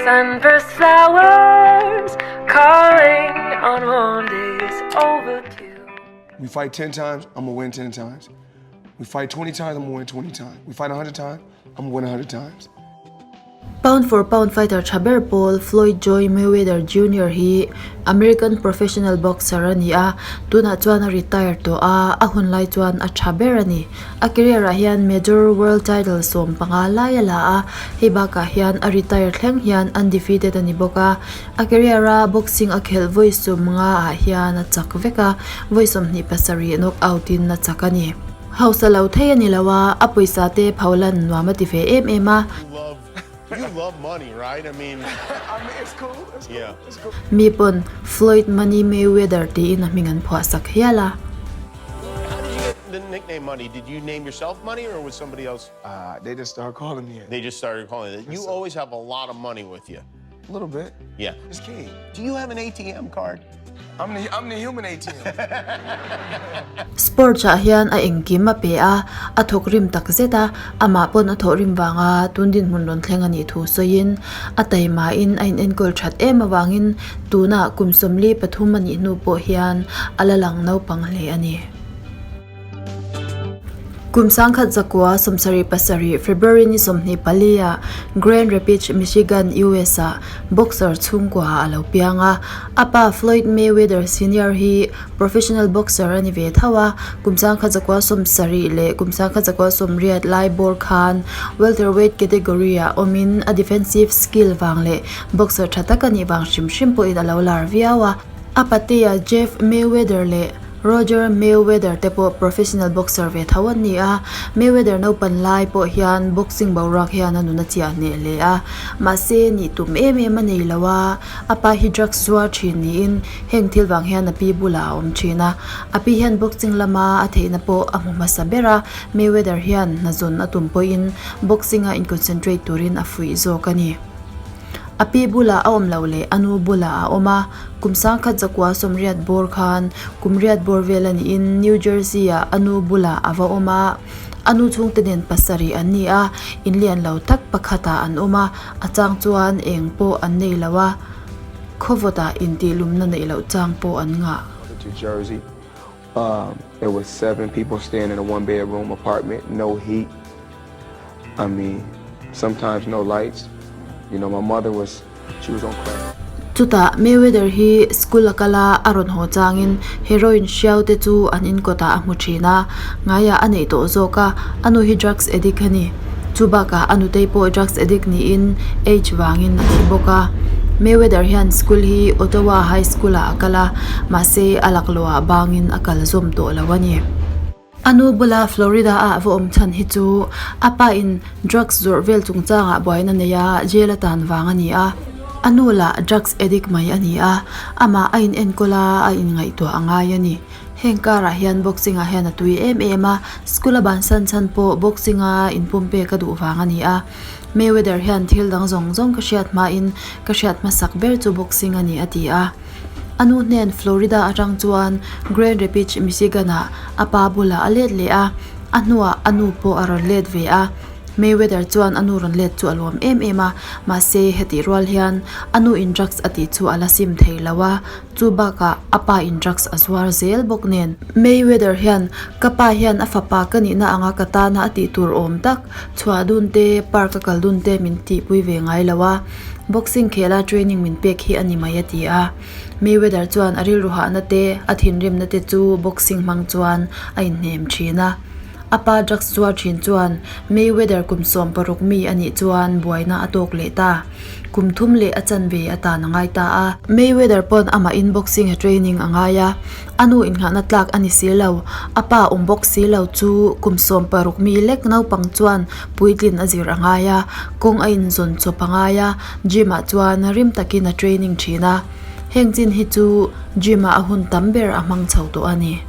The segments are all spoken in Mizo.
Sunburst flowers calling on warm days overdue. We fight 10 times, I'm gonna win 10 times. We fight 20 times, I'm gonna win 20 times. We fight 100 times, I'm gonna win 100 times. Pound for pound fighter tha ber pawl Floyd Joy Mayweather Junior hi American professional boxer a ni a, tunah chuan a retire tawh a, a hun lai chuan a tha ber a ni. A career ah hian major world title 15 lai a la a, hei bakah hian a retire thleng hian undefeated a ni bawk a. A career a boxing a khelh vawi 50 ah hian a chak vek a, vawi 27 knockout in a chak a ni. Hausa lo thei a ni lo a, a pawisa te pho lan nuam a ti ve em em a. Mi pawn Floyd Money Mayweather tiin a hming an phuah sak hial a. A little bit. Yeah. It's king. Do you have an ATM card? I'm the I'm the human ATM. Sports ah hian a engkim a pe a, a thawk rim tak zet a, amah pawn a thawh rim vanga tun dinhmun rawn thleng a nih thu sawiin a taimahin a inenkawl that em avangin tunah kum 43 a nih hnu pawh hian a la lang naupang hle a ni. Kum 1977 February ni 24 ah Grand Rapids, Michigan, US ah boxer chhungkua a lo piang a. A pa Floyd Mayweather Senior hi professional boxer a ni ve tho a, kum 1970 leh kum 1980 lai bawr khan welterweight category ah awmin a defensive skill vang leh boxer tha tak a nih vang hrim hrim pawhin a lo lar viau a. A patea Jeff Mayweather leh Roger Mayweather te pawh professional boxer ve tho an ni a, Mayweather naupan lai pawh hian boxing boruak hian a nun a chiah hneh hle a, mahse nih tum em em a nei lo a, a pa hi drugs zuar thin niin heng thil vang hian a pi bulah a awm thin a, a pi hian boxing lama a theihna pawh a hmu hmasa ber a, Mayweather hian hna zawn a tum pawhin boxing a in concentrate turin a fuih zawk a ni. A pi bulah a awm loh leh a nu bulah a awm a, kum 1980 bawr khan kum riat bawr vel a niin New Jersey ah a nu bulah a va awm a, a nu chhungte nen pasarih an ni a, in lian lo tak pakhatah an awm a, a chang chuan eng pawh an nei lo a, khawvawtah intihlumna neih loh chang pawh an ngah. To Jersey um there was seven people staying in a one bedroom apartment no heat I mean sometimes no lights you know my mother was she was on crack. Chutah Mayweather hi school a kal a, a rawn haw changin heroin hriau te chu an in kawtah a hmu thin a, ngaiah a neih tawh zawk a, a nu hi drugs addict a ni. Chu bakah a nutei pawh drugs addict niin age vangin a thi bawk a. Mayweather hian school hi Ottawa High School ah a kal a, mahse a laklawhah bangin a kal zawm tawh lo a ni. A nu bula Florida ah a va awm chhan hi chu a pa in drugs zawrh vel chungchangah buaina nei a, jail a tan vang a ni a. A nu lah drugs addict mai a ni a, amah a in enkawl a, a inngaihtuah a ngai a ni. Heng karah hian boxing ah hian a tui em em a, school a bansan chhan pawh boxing a inpumpek a duh vang a ni a. Mayweather hian thil dang zawng zawng ka hriat hmain ka hriat hmasak ber chu boxing a ni a ti a. A nu hnen Florida atang chuan Grand Rapids, Michigan ah a pa bulah a let leh a, a hnuah a nu pawh a rawn let ve a. Mayweather chuan a nu rawn let chu a lawm em em a, mahse hetih rual hian a nu in drugs a tih chu a la sim thei lo a, chu bakah a pa in drugs a zuar zel bawk nen. Mayweather hian ka pa hian a fapa ka nihna anga ka tana a tih tur awm tak chhuah dun te, park a kal dun te min tihpui ve ngai lo a. Boxing khela training min pek hi a ni mai a ti a. Mayweather chuan a rilru hahna te, a thinrimna te chu boxing hmang chuan a inhnem thin a. A pa drugs zuar thin chuan Mayweather kum 16 mi a nih chuan buaina a tawk leh ta. Kum thum leh a chanve a tan a ngai ta a. Mayweather pawn amahin boxing a training a ngai a. A nu innghahna tlak a ni si lo. A pa awm bawk si lo chu kum 16 mi lek naupang chuan puitlin a zir a ngai a, kawng a inzawn chawp a ngai a, gym ah chuan rim takin a training thin a. Heng chin hi chu gym ah a hun tam ber a hmang chho tawh a ni.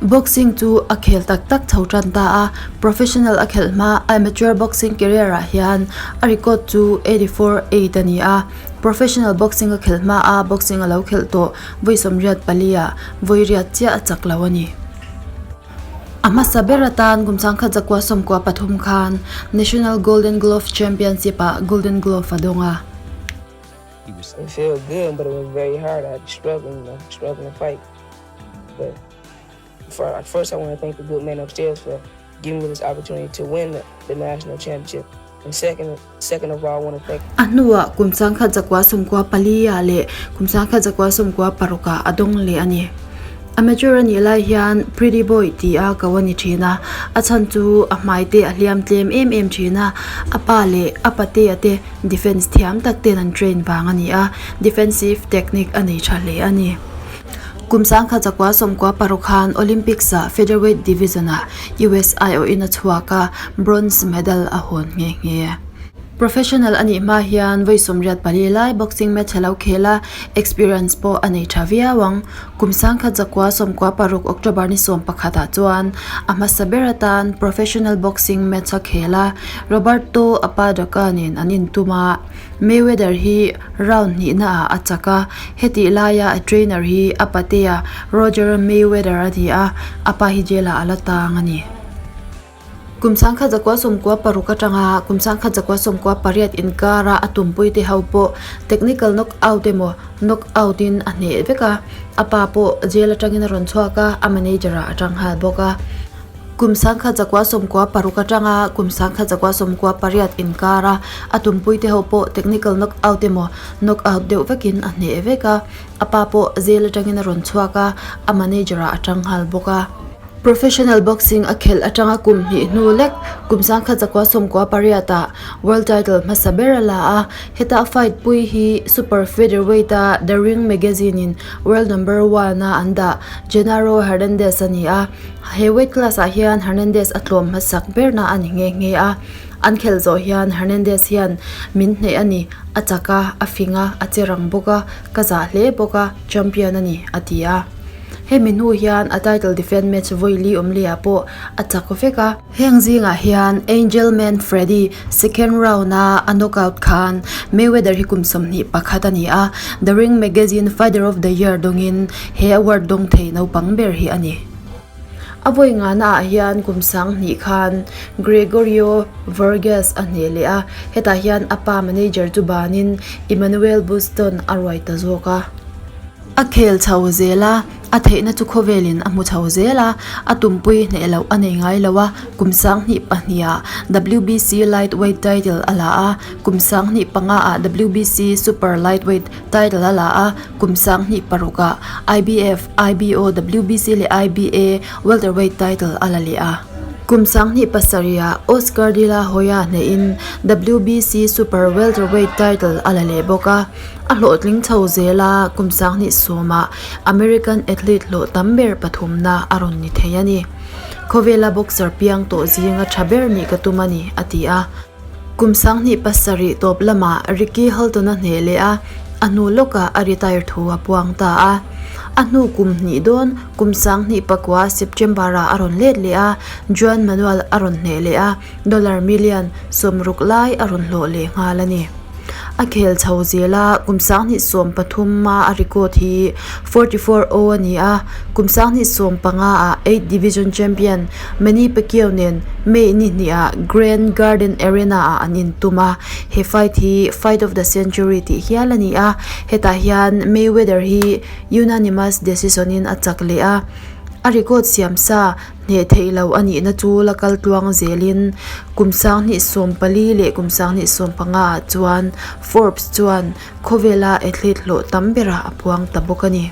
Boxing chu a khel tak tak chho tan ta a, professional a khelh hma amateur boxing career ah hian a record chu 84-8 a ni a, professional boxing a khelh hma a boxing a lo khelh tawh vawi 84 ah vawi riat chiah a chak lo a ni. A hmasa ber atan kum 1993 khan National Golden Glove Championship ah Golden Glove a dawng a. He was It felt good, but it was very hard. I struggled, you know, struggling to fight. But for, first, I want to thank the good man upstairs for giving me this opportunity to win the, the national championship. And second, second of all, I want to thank A hnuah kum 1994 ah leh kum 1996 ah a dawng leh a ni. Amateur a nih lai hian Pretty Boy ti a ko a ni thin a, a chhan chu a hmai te a hliam tlem em em thin a, a pa leh a patea te defence thiam tak ten an train vang a ni a, defensive technique a nei tha hle a ni. Kum 1996 khan Olympics ah featherweight division ah US aiawhin a chhuak a, bronze medal a hawn nghe nghe. Professional a nih hma hian vawi 84 lai boxing match a lo khel a, experience pawh a nei tha viau ang. Kum 1996 October ni 11 ah chuan a hmasa ber atan professional boxing match a khel a, Roberto Apodaca nen an intum a. Mayweather hi round hnihna ah a chak a, hetih laia a trainer hi a patea Roger Mayweather a ni a, a pa hi jail ah a la tang a ni. Kum 1996 atanga kum 1998 inkara a tumpui te ho pawh technical knockout emaw knockout in a hneh vek a, a pa pawh jail atangin a rawn chhuak a, a manager ah a tang nghal bawk a. Kum 1996 atanga kum 1998 inkara a tumpui te ho pawh technical knockout emaw knockout deuh vekin a hneh vek a, a pa pawh jail atangin a rawn chhuak a, a manager ah a tang nghal bawk a. Professional boxing a khelh atanga kum hnih hnu lek kum 1998 ah world title hmasa ber a la a, heta a fight pui hi super featherweight a The Ring magazine in world number one a an dah Genaro Hernandez a ni a. He weight class ah hian Hernandez a tlawm hmasak berna a ni nghe nghe a, an khelh zawh hian Hernandez hian min hneh a ni, a chak a, a fing a, a che rang bawk a, ka zah hle bawk a, champion a ni, a ti a. Hemi hnu hian a title defend match vawi li awm leh ah pawh a chak vek a. Heng zingah hian Angel Man Freddy second round a a knockout khan Mayweather hi kum 21 a ni a, The Ring Magazine Fighter of the Year dawngin he award dawng thei naupang ber hi a ni. A vawi ngana ah hian kum 2000 khan Gregorio Vargas a hneh leh a, hetah hian a pa manager chu banin Emmanuel Buston a ruai ta zawk a. A khel chho zel a, a theihna chu khawvelin a hmu chho zel a, a tumpui hneh loh a nei ngai lo a, kum 2002 ah WBC Lightweight title a la a, kum 2005 ah WBC Super Lightweight title a la a, kum 2006 ah IBF, IBO, WBC leh IBA Welterweight title a la leh a. Kum 2007 ah Oscar De La Hoya hnehin WBC Super Welterweight title a la leh bawk a. A hlawhtling chho zel a, kum 2010 ah American athlete hlawh tam ber pathumna a rawn ni thei a ni. Khawvela boxer piang tawh zinga tha ber nih ka tum a ni, a ti a. Kum 2007 tawp lamah Ricky Hilton a hneh leh a, a hnu lawkah a retire thu a puang ta a. A hnu kum hnih dawn kum 2009 September ah a rawn let leh a, Juan Manuel a rawn hneh leh a, dollar million 60 lai a rawn hlawh leh nghal a ni. A khel chho zel a, kum 2013 a a record hi 44 o a ni a, kum 2015 ah eight division champion Manny Pacquiao nen May ni hnih ah Grand Garden Arena ah an intum a, he fight hi fight of the century tih hial a ni a, hetah hian Mayweather hi unanimous decision in a chak leh a, a record siam sa Hneh theih loh a nihna chu la kal tluang zelin kum 2014 leh kum 2015 ah chuan Forbes chuan khawvela athlete hlawh tam berah a puang ta bawk a ni.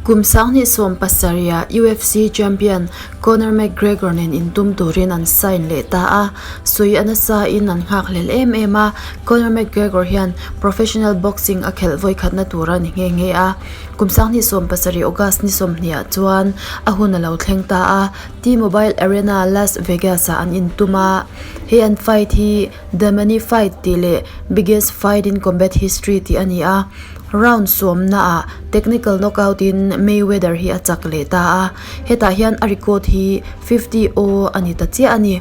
Kum 2017 ah UFC champion Conor McGregor nen intum turin an sign leh ta a, sawi a nasa in an nghakhlel em em a, Conor McGregor hian professional boxing a khelh vawikhatna tur a ni nghe nghe a. Kum 2017 August ni 20 ah chuan a hun a lo thleng ta a, T-Mobile Arena, Las Vegas ah an intum a. He an fight hi The Money Fight tih leh Biggest Fight in Combat History tih a ni a. Round sawmna ah technical knockout in Mayweather hi a chak leh ta a, hetah hian a record hi 50-0 a ni ta chiah a ni.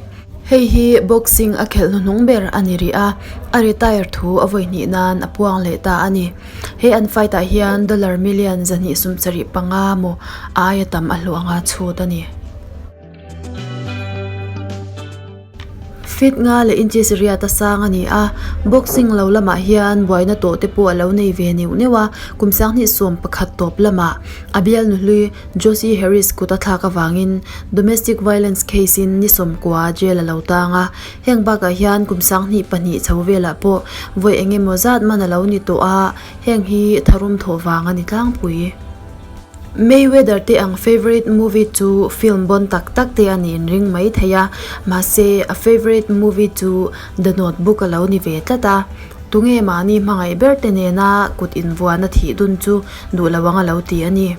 Hei hi boxing a khelh hnuhnung ber a ni rih a, a retire thu a vawi hnih nan a puang leh ta a ni. He an fight ah hian dollar million 275 maw aia tam a hlawh anga chhut a ni. Feet nga leh inches riat a sang a ni a, boxing lo lamah hian buaina tawh te pawh a lo nei ve neuh neuh a, kum 2011 tawp lamah a bialnu hlui Josie Harris kut a thlak avangin domestic violence case in ni sawmkua jail a lo tang a, heng bakah hian kum 2002 chho velah pawh vawi eng emaw zat man a lo ni tawh a, heng hi tharum thawh vang a ni tlangpui. Mayweather te ang favourite movie chu film bawn tak tak te a ni inring mai thei a, mahse a favourite movie chu The Notebook a lo ni ve tlat a. Tunge mahni hmangaih ber te nena kut invuana thih dun chu duh lo ang a lo ti a ni.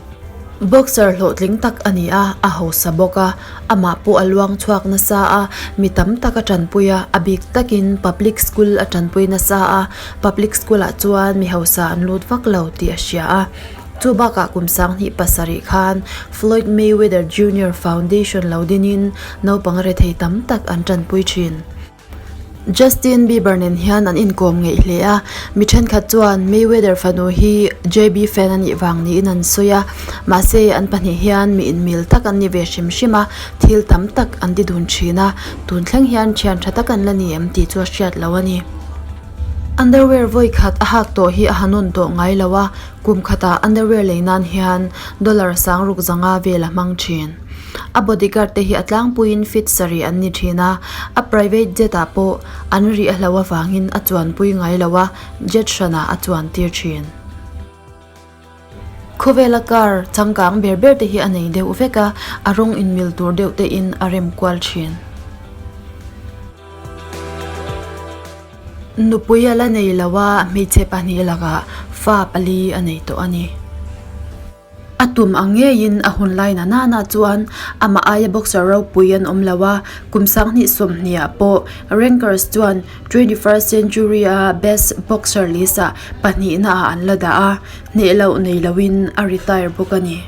Boxer hlawhtling tak a ni a, a hausa bawk a, amah pawh a luang chhuak nasa a, mi tam tak a tanpui a, a bik takin public school a tanpui nasa a, public school ah chuan mi hausa an lut vak lo tih a hria a. Chu bakah kum 2007 khan Floyd Mayweather Junior Foundation lo dinin naupang rethei tam tak an tanpui thin. Justin Bieber nen hian an inkawm ngeih hle a, mi thenkhat chuan Mayweather fanu hi JB fan a nih vang niin an sawi a, mahse an pahnih hian mi inmil tak an ni ve hrim hrim a, thil tam tak an ti dun thin a, tun thleng hian thian tha tak an la ni em tih chu a hriat lo a ni. Underwear vawi khat a hak tawh hi a ha nawn tawh ngai lo a, kum khatah underwear lei nan hian dollar sangruk zanga vel a hmang thin. A bodyguard te hi a tlangpuiin fit sarih an ni thin a, a private jet ah pawh an rih a hlo avangin a chuanpui ngai lo a, jet hranah a chuan tir thin. Khawvela car changkang ber ber te hi a nei deuh vek a, a rawng inmil tur deuh te in a rem kual thin. Nupui a la nei lo a, hmeichhe pahnih lakah fa pali a nei tawh a ni. A tum ang ngeiin a hun lai na nana chuan amah aia boxer ropui an awm lo a, kum 2020 ah pawh Rankers chuan 21st century a best boxer list ah pahnihna ah an la dah a, hneh loh nei loin a retire bawk a ni.